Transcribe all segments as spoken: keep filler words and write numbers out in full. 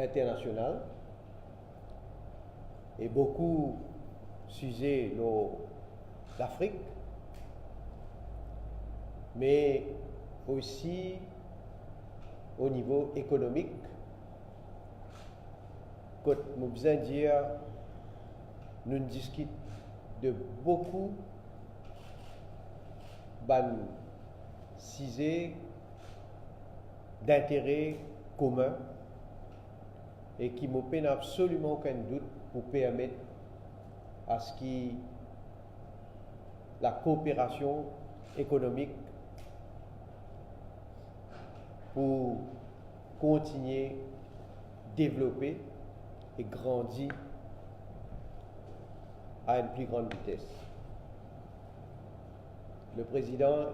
internasional e boukou size lor Lafrik, me osi o nivo ekonomik, kot mo bizin dir, nou diskit de boukou bann size dintere komin e ki mo pena absoliman okenn dout pou permet aski lakoperasion ekonomik pou kontinie devlope e grandi a enn pli gran vites. Le prezidan,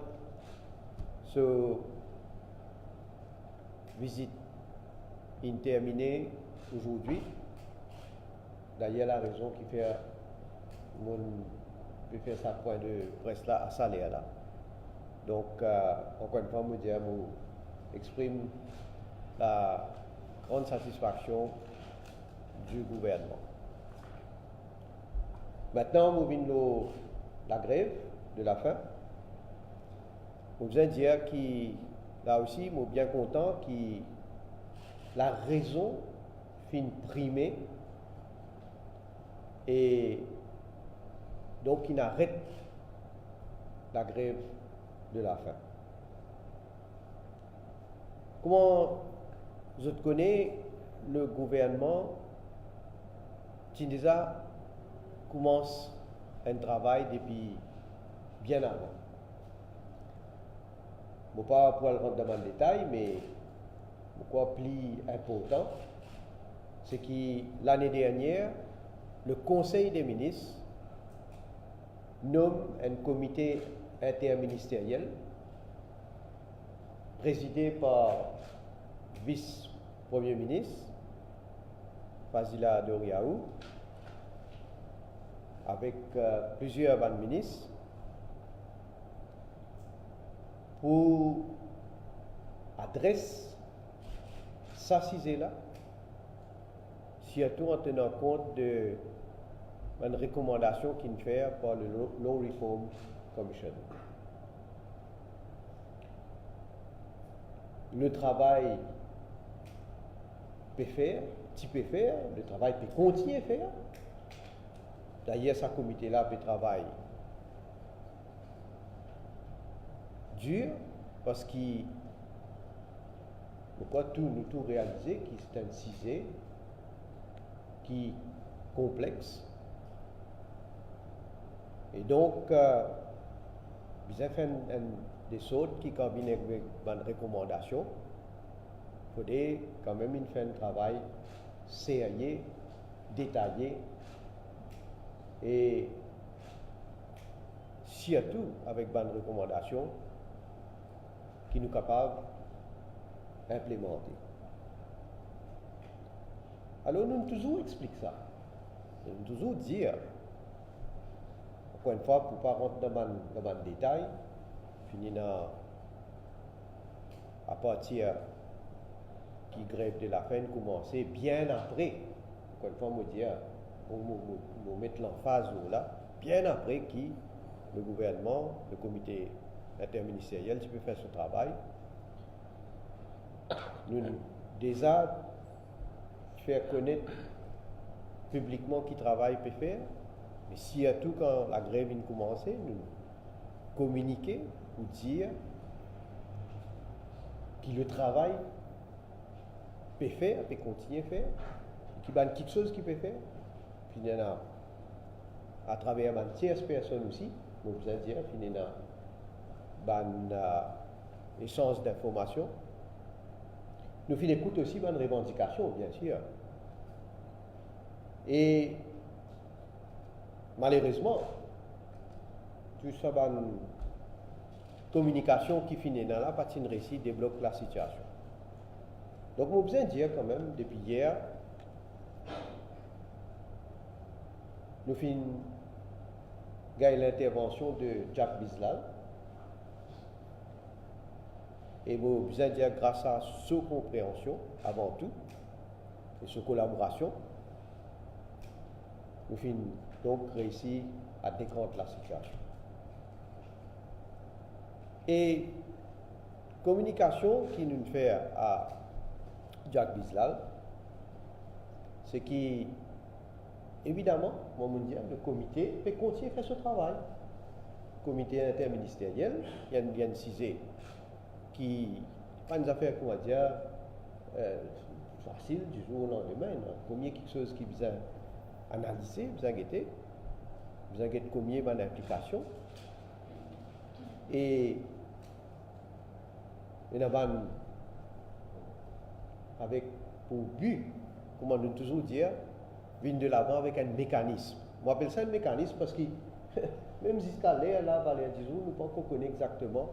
so vizit inn termine azordi. Dayer, larezon ki fer mo pe fer sa pwin de pres la a sa ler la. Donk, euh, ankor enn fwa, mo dir, mo exprim la grande satisfaction du gouvernement. Aster, mo vinn lor lagrev de lafin. Mo bizin dir ki, la osi, mo bien kontan ki larezon finn prime e donk inn aret lagrev de lafin. Kouma zot kone, le gouvernman ti deza koumans enn travay depi bien avan. Mo pa pou al rant dan bann detay, me mo krwar pli inportan, se ki lane dernier, le Konsey de Minis nom enn komite interministeriel prezide par vis Premie Minis, Fazila Doriaou, avek, euh, plizier bann minis, pou adres sa size la, sirtou an tenant kont de bann rekomandasion ki'nn fer par le Law, Law Reform Commission. Le travay pe fer, ti pe fer, le travay pe kontinie fer. Dayer, sa komite la pe travay dir, parski mo krwar tou, nou tou realize ki se enn size ki konplex. E donk, euh, bizin fer enn, enn desort ki kan vinn avek bann rekomandasion, fode kanmem inn fer enn travay serye, detaye, e sirtou avek bann rekomandasion ki nou kapav inplemante. Alor, nou touzour explik sa. Nou touzour dir, ankor enn fwa, pou pa rant dan bann, dan bann detay, finn ena, apartir ki grev de lafin koumanse bien apre, ankor enn fwa, mo dir, mo, mo, mo, mo met lanfaz lor la, bien apre ki le gouvernman, le komite interministeriel ti pe fer so travay. Nou deza fer konet piblikman ki travay pe fer, me sirtou kan lagrev inn koumanse, nou kominike pou dir ki le travay pe fer, pe kontinie fer, ki bann kiksoz ki pe fer, finn ena atraver bann tiers personn osi, mo bizin dir, finn ena bann, euh, esanz dinformasion. Nou finn ekout osi bann revandikasion, biensir. E malerezman, tou sa bann kominikasion ki finn ena la pa ti'nn resi deblok lasitiasion. Donk, mo bizin dir kanmem, depi yer, nou finn gagn lintervansion de Jack Bizlal. E mo bizin dir, gras a so konpreansion, avan tou, e so kolaborasion, nou finn donk reisi a dekant lasitiasion. E kominikasion ki nou fer a Jack Bizlal, se ki, evidaman, mo, mo dir, le komite pe kontigne fer so travay. Komite interministeriel, li enn, li enn size ki pa enn zafer, kouma dir, eh, fasil, di zour o landime, ena komie kiksoz ki bizin analize, bizin gete, bizin get komie bann inplikasion. E ena bann, avek pou bi, kouma nou touzour dir, vinn de lavan avek enn mekanism. Mo apel sa enn mekanism parski mem ziska ler la, valer dizour, nou pa ankor kone exakteman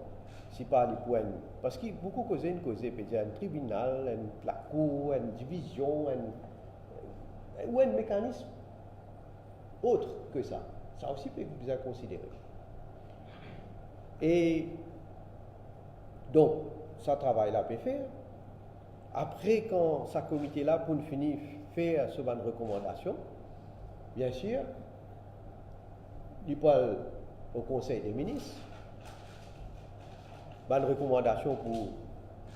si pa li pou enn, parski boukou koze inn koze, pe dir enn tribinal, enn lakour, enn divizion, enn, ou enn mekanism ot ke sa. Sa osi pe bizin konsidere. E donk, sa travay la pe fer. Apre, kan sa komite la pou fini fer so bann rekomandasion, biensir, li pou al o Konsey de Minis. Bann rekomandasion pou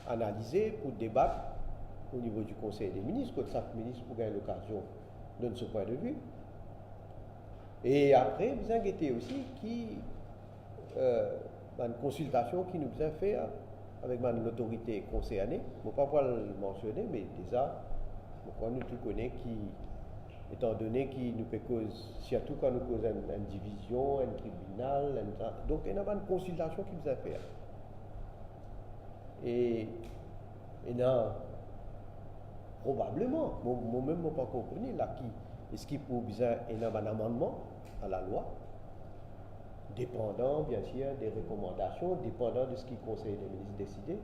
analize, pou debat o nivo di Konsey de Minis, kot sak minis pou gagn lokazion donn so pwin de vi. E apre, bizin gete osi ki, eh, bann konsiltasion ki nou bizin fer avek bann lotorite konserne. Mo pa pou al mansione, me deza, mo krwar nou tou kone ki, etandone ki nou pe koz, sirtou kan nou koz enn, enn divizion, enn tribinal, enn sa, donk ena bann konsiltasion ki bizin fer. E ena probableman, mo, mo mem mo pa ankor kone la ki, eski pou bizin ena bann amannman a lalwa, depandan, biensir, de rekomandasion, depandan de seki Konsey de Minis deside.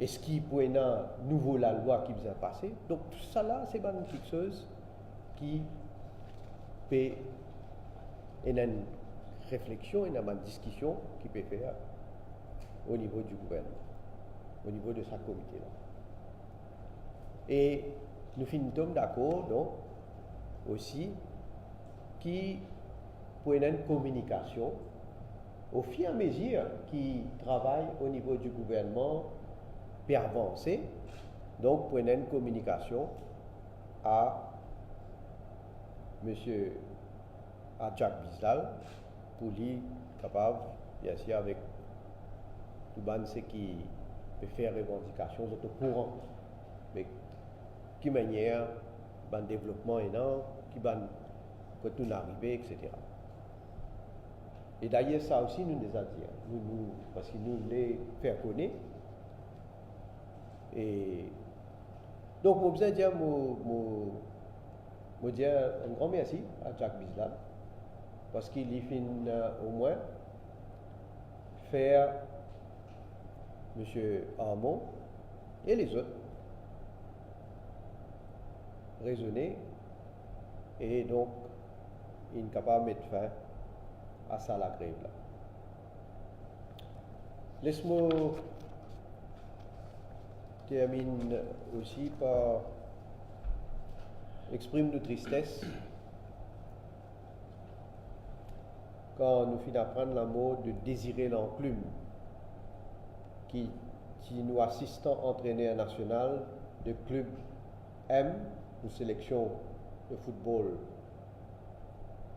Eski pou ena nouvo lalwa ki bizin pase? Donk, tousala, se bann kiksoz ki pe ena enn refleksion, ena bann diskision ki pe fer o nivo di gouvernman, o nivo de sa komite la. E nou finn tom dakor, donk, osi, ki pou ena enn kominikasion, ofiramezir ki travay o nivo di gouvernman pe avanse, donk pou ena enn kominikasion a misie, a Jack Bizlal, pou li kapav, biensir, avek tou bann seki pe fer revandikasion, zot okouran. Me ki manier bann devlopman ena, ki bann, kot nou arive, etsetera. E dayer, sa osi nou deza dir, nou, nou, parski nou le fer kone. E donk, mo bizin dir, mo, mo, mo dir enn gran mersi a Jack Bizlal, parski li finn, eh, omwin fer misie Armand e lezot rezone, e donk, inn kapav met fin a sa lagrev la. Les mo terminn osi par exprim nou tristes kan nou finn aprann lamor de Désiré Lanclume, ki ti nou asistan antrener nasional de klib M, nou seleksion de foutbol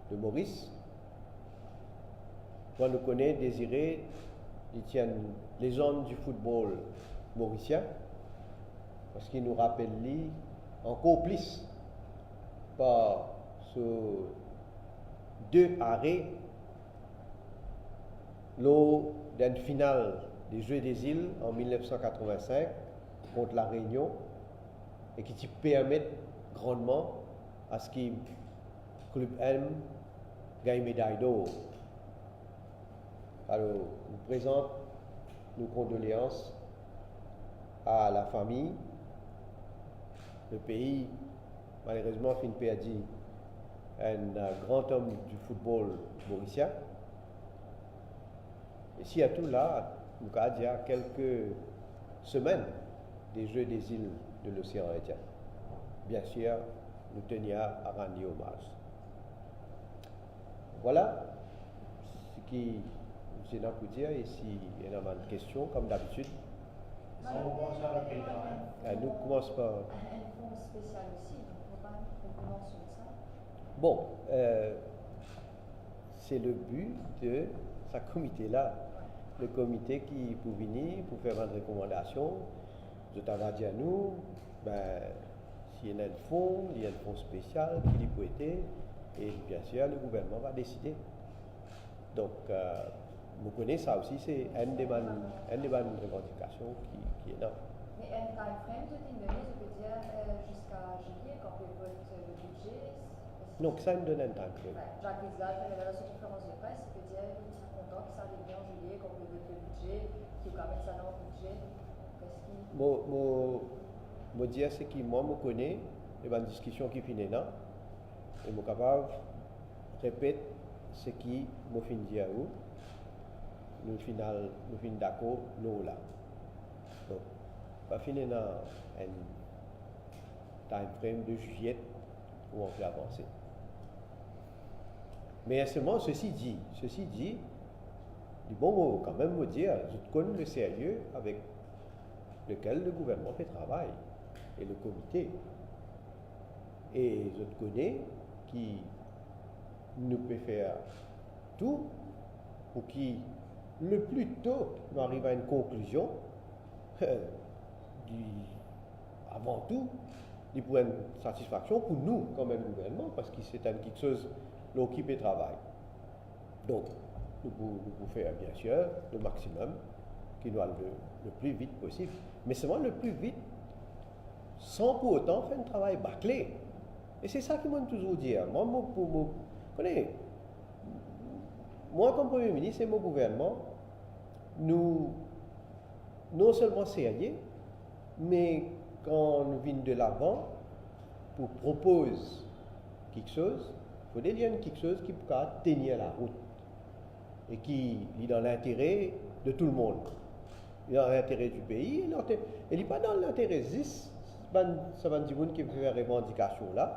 de Moris. Kan nou kone Désiré, li ti enn lezann di foutbol morisien, parski nou rapel li ankor plis par so de are lor d'enn final de Jeux des Îles an mil nef san katrovin-sink kont La Réunion, e ki ti permet grandman aski klib M gagn meday dor. Alor, nou prezant nou kondoleans a lafami. Le pei, malerezman, finn perdi enn, eh, gran om di foutbol morisien. E sirtou la, nou kapav dir, a kelke semenn des Jeux des îles de l'océan Indien. Bien sûr, nous tenir à rendre lui hommage. Voilà ce qui j'ai à vous dire. Et si il y a une question, comme d'habitude, nou koumans par... Enn fon spesial osi, donk nou pa konpran sa. Bon, euh, c'est le but de ce comité-là. Le comité ki pou vini, pou fer bann rekomandasion, zot ava dir nou, ben, si ena enn fon, li enn fon spesial, ki li pou ete, e bien sûr, le gouvernman va deside. Donk, euh, mo kone sa osi, se enn de bann, enn de bann revandikasion ki, ki ena. Me enn time frame, zot inn done, zot pe dir, euh, ziska zilie, kan pe vot, euh, le bidze, Non, ki sa inn donn enn time frame. Wi, Jacques Vizal, ler li al dan so konferans de pres, li pe dir li ti kontan ki sa vinn an zilie, kan pou vot le bidze, ki ou kapav met sa dan bidze. Eski Mo, mo, mo dir seki mwa mo kone, e bann diskision ki finn ena, e mo kapav repet seki mo finn dir ou, nou finn al, nou finn dakor lor la. Donk, pa finn ena enn time frame de zilie pou nou pe avanse. Me selman, sesi di, sesi di, li bon, mo, kanmem, mo dir, zot konn le serye avek lekel le gouvernman pe travay e le komite. E zot kone ki nou pe fer tou pou ki le pli to nou ariv a enn konklizion, li, avan tou, li pou enn satisfaksion pou nou, kanmem, gouvernman, parski se enn kiksoz lor ki pe travay. Donk, nou pou, nou pou fer, bien sûr, le maximum ki nou al le, le pli vit posib. Me selman le pli vit, san pou otan fer enn travay bakle. E se sa ki mo touzour dir. Mwa, mo, pou mo, kone, mwa, kom Premie Minis e mo gouvernman, nou non selman serye, me kan nou vinn delavan pou propoz kiksoz, fode li enn kiksoz ki pou kapav tenir larout e ki li dan lintere de tou lemond. Li dan lintere di pei, e lante-, e li pa dan lintere zis bann, sa bann dimoun ki fer revandikasion la.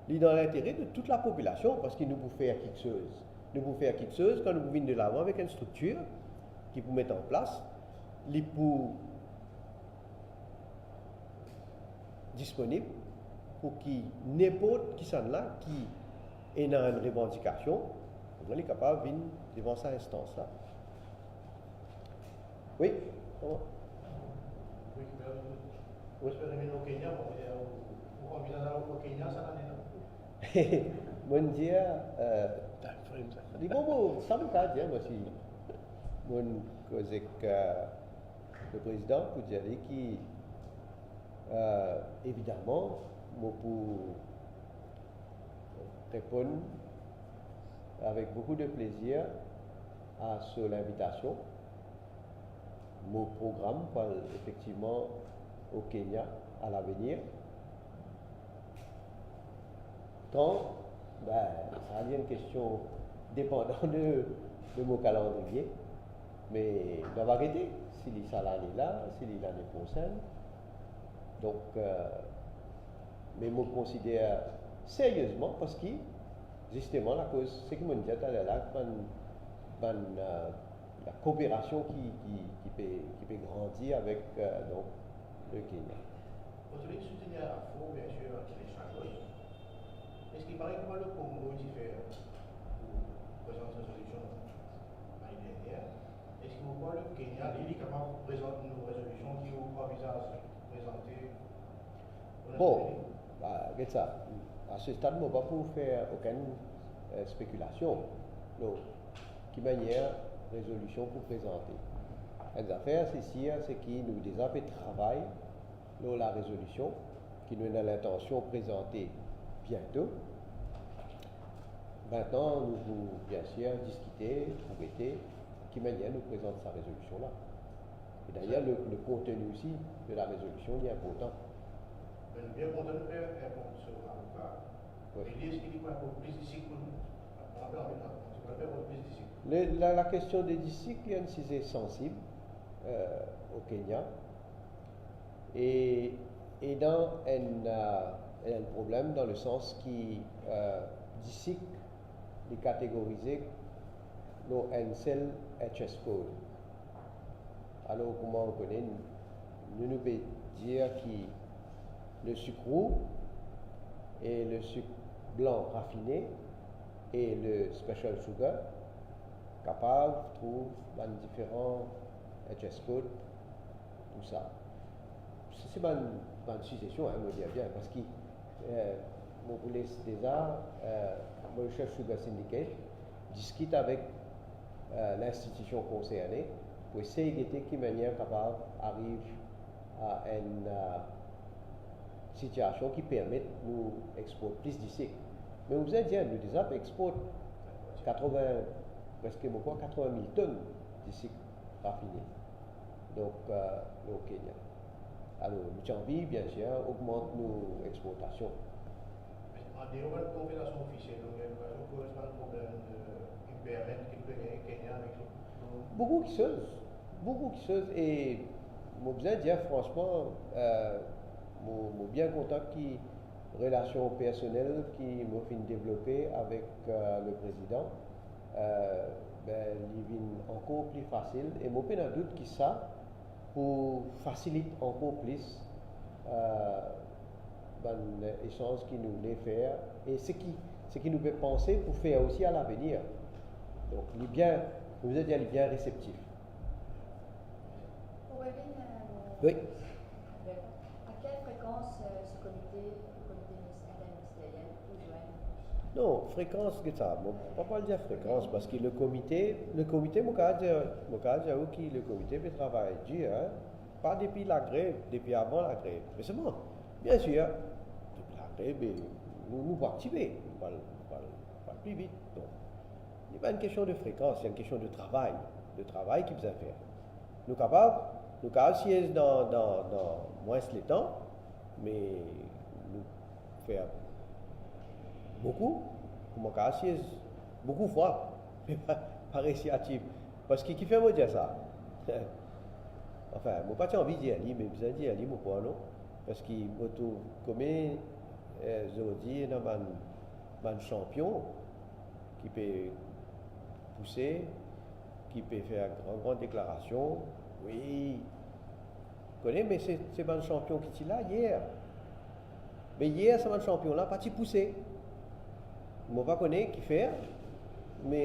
Li dan lintere de tou lapopilasion, parski nou pou fer kiksoz. Nou pou fer kiksoz kan nou pou vinn delavan avek enn striktir ki pou met an plas, li pou disponib pou ki ninport kisannla ki ena enn revandikasion, li kapav vinn devan sa instans la. Wi, kouma? Wi, me, wi, ou pe revinn o Kenya, bon, e, ou, ou anvizaz al o Kenya sa lane la? Mo'nn dir, euh, li bon, bon, sa mo kapav dir, mwa, si mo'nn koz ek, euh, le prezidan pou dir li ki, euh, evidaman, mo pou reponn avek boukou de plezir a so linvitasion. Mo program pou al efektivman o Kenya a lavenir. Kan? Be, sa li enn kestion depandan de, de mo kalandriye. Me nou ava gete si li sa lane la, si li lane prosenn. Donk, euh, me mo konsider seriezman, parski, zisteman, akoz seki mo'nn dir taler la, bann, bann, euh, la kooperasion ki, ki, ki pe, ki pe grandi avek, euh, donk, le Kenya. Bon, zot inn soutenir Afro, bien sûr, Akhilesh Raghuram. Eski parey kouma le Kongo ti fer pou prezant rezolision lane dernier, eski ou krwar le Kenya, li, li kapav prezant nou rezolision ki ou anvizaz prezante? Bon, be, get sa. A se stad, mo pa pou fer okenn, euh, spekilasion lor ki manier rezolision pou prezante. Enn zafer, se sir, seki nou deza pe travay lor larezolision ki nou ena lintansion prezante biento. Mintnan, nou pou, bien sir, diskite pou gete ki manier nou prezant sa rezolision la. E dayer, le, le konteni osi de larezolision, li inportan. Me nou bien kontan nou fer enn bon so avoka. Wi. Me li, eski li pou aport plis disik pou nou? Mwa, anvi, anvi, anvi, anvi aport plis disik. Le, la, lakestion de disik, li enn size sansib, euh, o Kenya. E, e dan enn, euh, enn problem dan le sans ki, euh, disik li kategorize lor enn sel H S code. Alor, kouma ou kone, nou, nou pe dir ki le sik rou e le sik blan rafine e le special sugar kapav trouv bann diferan H S code, tousa. Se, se bann, bann sizesion, hein, mo dir bien, parski, euh, mo pou les deza, euh, mo chef Sugar Syndicate, diskit avek, euh, linstitision konserne pou esey gete ki manier kapav ariv a enn, euh, sitiasion ki permet nou export plis disik. Me mo bizin dir, nou deza pe export katreven, preske, mo krwar, katreven mil tonn disik rafine. Donk, euh, lor Kenya. Alor, nou ti anvi, bien sir, ogmant nou exportasion. Me an deor bann konversasion ofisiel, nou gagn pa, nou koz bann problem de impairment ki pe gagn Kenya avek nou. Boukou kiksoz, boukou kiksoz, e mo bizin dir fransman, euh, mo, mo bien kontan ki relasion personel ki mo finn devlope avek, euh, le prezidan, euh, ben, li vinn ankor pli fasil, e mo pena dout ki sa pou fasilit ankor plis, euh, bann esanz ki nou le fer, e seki, seki nou pe panse pou fer osi a lavenir. Donk, li bien, nou bizin dir, li bien reseptif. Pour revin, euh, Oui. À quelle fréquence, euh, ce comité, le comité interministériel peut joindre? Non, frekans, get sa, mo pa pou al dir frekans, parski le komite, le komite, mo kapav dir, mo kapav dir ou ki le komite pe travay dir, hein. Pa depi lagrev, depi avan lagrev. Me selman, bien sir, depi lagrev, be, nou, nou pou aktive, nou pou al, nou pou al, nou pou al pli vit. Donk, li pa enn kestion de frekans, se enn kestion de travay, de travay ki bizin fer. Nou kapav, nou kapav siez dan, dan, dan mwins letan, me nou fer boukou, kouma kapav siez boukou fwa, me pa, pa resi ativ. Parski kifer mo dir sa? Anfin, mo pa ti anvi dir li, me bizin dir li, mo krwar, non? Parski mo trouv kouma, eh, zordi, ena bann, bann sanpion ki pe pouse, ki pe fer gran, gran deklarasion. Wi, kone, me se, se bann sanpion ki ti la yer. Me yer, sa bann sanpion la pa ti pouse. Mo pa kone kifer, me,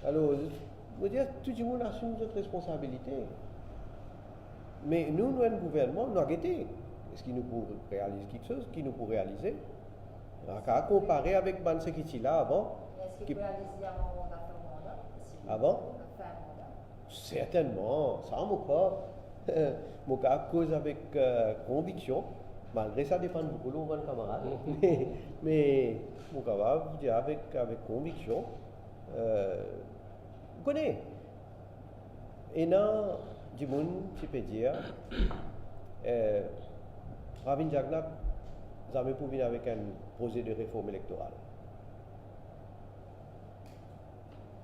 alor, mo dir, tou dimoun asim zot responsabilite. Me nou, nou enn gouvernman, nou a gete. Eski nou pou realiz kiksoz, ki nou pou realize? Nou a kapav konpare avek bann seki ti la avan. Eski ki pou realize avan ou va fer manda? Avan? Ou va fer manda? Sertennman, sa mo krwar. Mo kapav koz avek, euh, konviksion, malgre sa depann boukou lor bann kamarad. Me, me mo kapav dir avek, avek konviksion, euh, ou kone, ena dimoun ti pe dir, eh, Ravin Jagnat zame pou vinn avek enn proze de reform elektoral.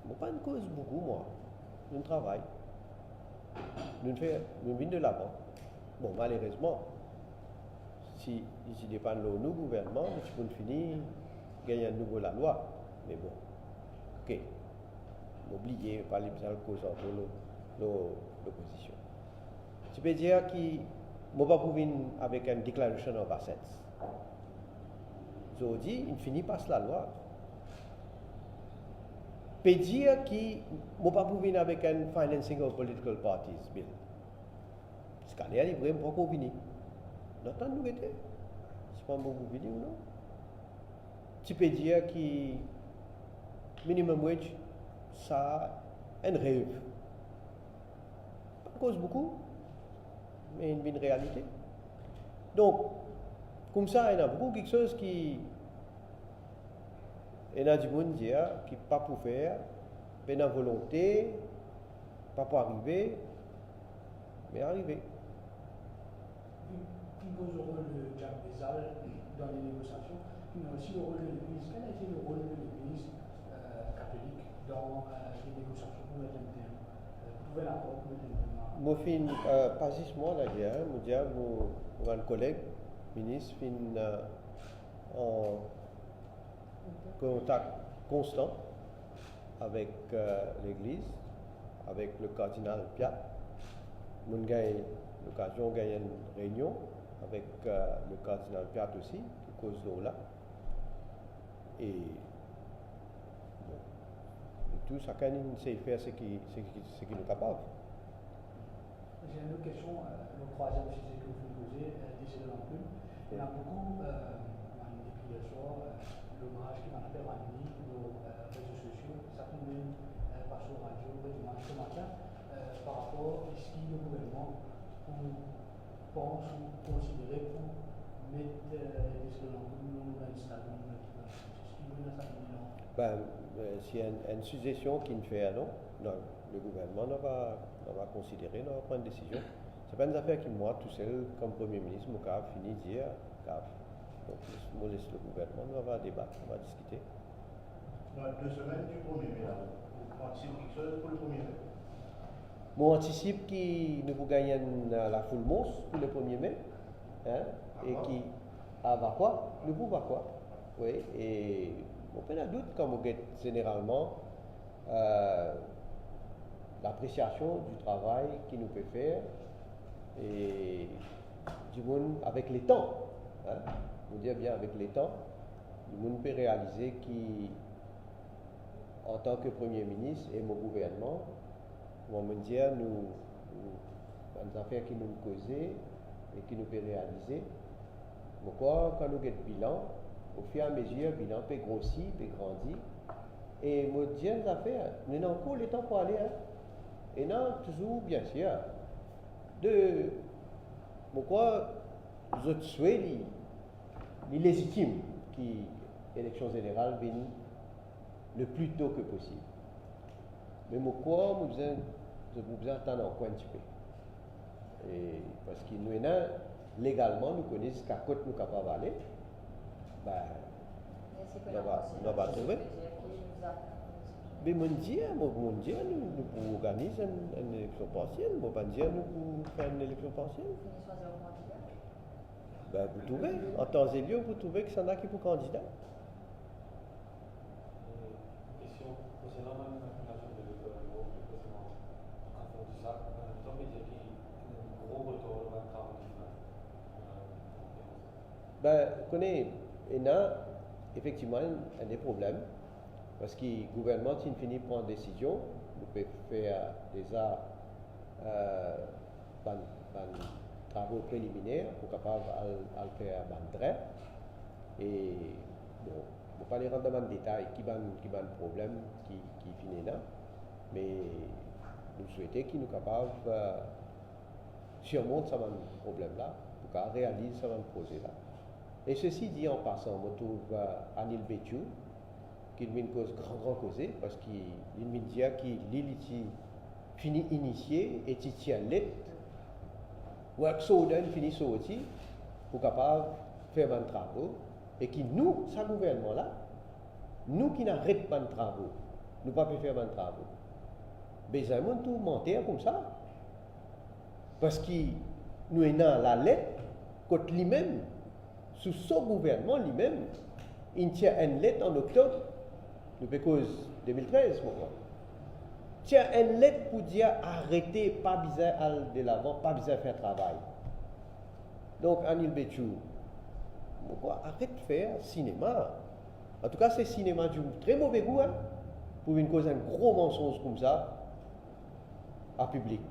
Mo pa'nn koz boukou, mwa. Nou'nn travay. Nou'nn fer, nou'nn vinn de lavan. Bon, malerezman, si li ti depann lor nou gouvernman, nou ti pou fini gagn enn nouvo lalwa. Me bon, ok. Mo bliye, pa li bizin koz ankor lor, lor lopozision. Ti pe dir ki mo pa pou vinn avek enn declaration of assets. Zordi, inn fini pas lalwa. Pe dir ki mo pa pou vinn avek enn financing of political parties bill. Ziska ler li vre, mo pa pou vini. Nou atann nou gete. Si pa mo pou vini ou non. Ti pe dir ki minimum wage, sa enn rev. Pa koz boukou, me inn vinn realite. Donk, koumsa, ena boukou kiksoz ki ena dimoun dir ki pa pou fer, pena volonte, pa pou arive, me arive. Qui, qui pose le rôle de Jack Bezal dans les négociations, mais aussi le rôle de l'Église. Quel a été le rôle de l'Église, euh, catholique dans, euh, les négociations pour mettre un terme, euh, Mo finn, euh, pa zis mwa, dayer, mo dir mo, mo bann koleg minis finn, euh, an kontak konstan avek, euh, legliz, avek le kardinal Piat. Mo'nn gagn lokazion gagn enn reynion avek, euh, le kardinal Piat osi, ki koz lor la. E, bon, e tou, sakenn inn sey fer seki, seki, seki nou kapav. J'ai une autre question, euh, le troisième sujet que vous posez, euh, décès de l'enclume. Il y a beaucoup, euh, depuis hier soir, euh, l'hommage qui m'a fait Rani, nos, euh, réseaux sociaux, certains même, euh, par sur radio, Redman ce matin, euh, par rapport à ce que le gouvernement, pour pans ou konsidere pou met, euh, Décès de l'enclume lor bann stad, bann ekip? Eski ena sa lide la? Ben, euh, si enn, enn sizesion ki'nn fer, non, non, le gouverneman nou va, nou va konsidere, nou va pran enn desizion. Se pa enn zafer ki mwa tousel, kom Premie Minis, mo kapav fini dir, kapav. Donk, les, mo les le gouverneman, nou va debat, nou va diskite. Dan de semenn ki premie me la, ou antisip kiksoz pou le premie me? Mo antisip ki nou pou gagn enn, euh, lafoul mons pou le premie me, hein, e ki a Vacoas, nou pou Vacoas. Wi, e mo pena dout kan mo get zeneralman, euh, l'apresiasion di travay ki nou pe fer, e dimoun avek letan, hein, mo dir bien avek letan, dimoun pe realize ki, antan ki Premie Minis e mo gouvernman, kouma mo dir, nou, nou, bann zafer ki nou koze e ki nou pe realize, mo krwar kan nou get bilan, ofiramezir bilan pe grosi, pe grandi, e mo dir enn zafer, nou ena ankor letan pou ale, hein. Ena touzour, biensir, de, mo krwar zot swe li, li lezitim ki eleksion zeneral vinn le pli to ke posib. Me mo krwar mo bizin, zot, mo bizin atann ankor enn tipe. E parski nou ena, legalman, nou kone ziska kot nou kapav ale. Ben, nou va, nou va trouve. Me mo'nn dir, mo, mo'nn dir, nou, nou pou organiz enn, enn eleksion parsiel. Mo pa'nn dir nou pou fer enn eleksion parsiel. Ben, vous trouvez, an tan e lir, vous trouvez ki sa ena ki pou kandida. Kestion konsernan bann kalkulasion elektoral, pli presizeman, an Kafou Disak, euh, zot pe dir ki ena enn gro retar dan bann travo ki finn fer. Ben, kone, ena efektivman enn, enn de problem, parski gouvernman ti fini pran desizion, nou pe fer deza, euh, bann, bann travo preliminer pou kapav al, al fer bann trin. E, bon, mo pa le rant dan bann detay ki bann, ki bann problem ki, ki finn ena, me nou swete ki nou kapav, euh, sirmont sa bann problem la, pou kapav realiz sa bann proze la. E sesi di an pasan, mo trouv, euh, Anil Bechoo, ki vinn koz gran, gran koze, parski li vinn dir ki li, li ti fini inisie e ti tir let, works order inn fini sorti pou kapav fer bann travo, e ki nou, sa gouvernman la, nou ki'nn aret bann travo, nou pa pe fer bann travo. Be, zame mo'nn trouv manter koumsa, parski nou ena lalet kot limem, sou so gouvernman limem, inn tir enn let an oktob, nou pe koz de mil trez, mo krwar. Tir enn let pou dir arete, pa bizin al delavan, pa bizin fer travay. Donk, Anil Bechoo, mo krwar, aret fer sinema. Antouka, se sinema di tre move gou, hein, pou vinn koz enn gro mansonz koumsa a piblik.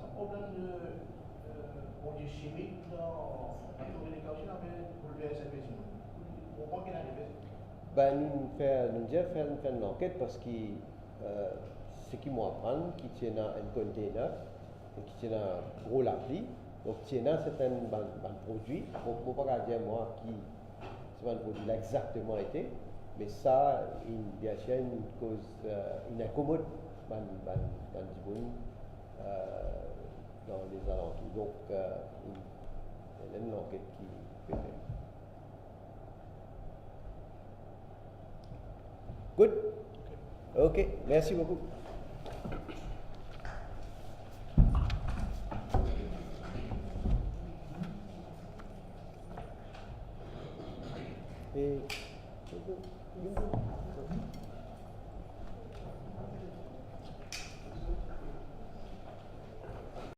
Sa problem de, euh, prodwi simik dan, dan Torinika osi, inn pe boulvers inpe dimoun. Ou konpran ki ena lefet? Ben, nou fer, nou dir fer, fer enn lanket parski, euh, seki mo aprann, ki ti ena enn container, ki ti ena gro lapli, donk ti ena sertin bann, bann prodwi, mo, mo pa kapav dir mwa ki sa bann prodwi la exakteman ete, me sa inn, biensir, inn koz, euh, inn inkomod bann, bann, bann dimoun, euh, dan lezalantour. Donk, euh, inn, ena enn lanket ki pe fer. Good. Ok, merci beaucoup. Et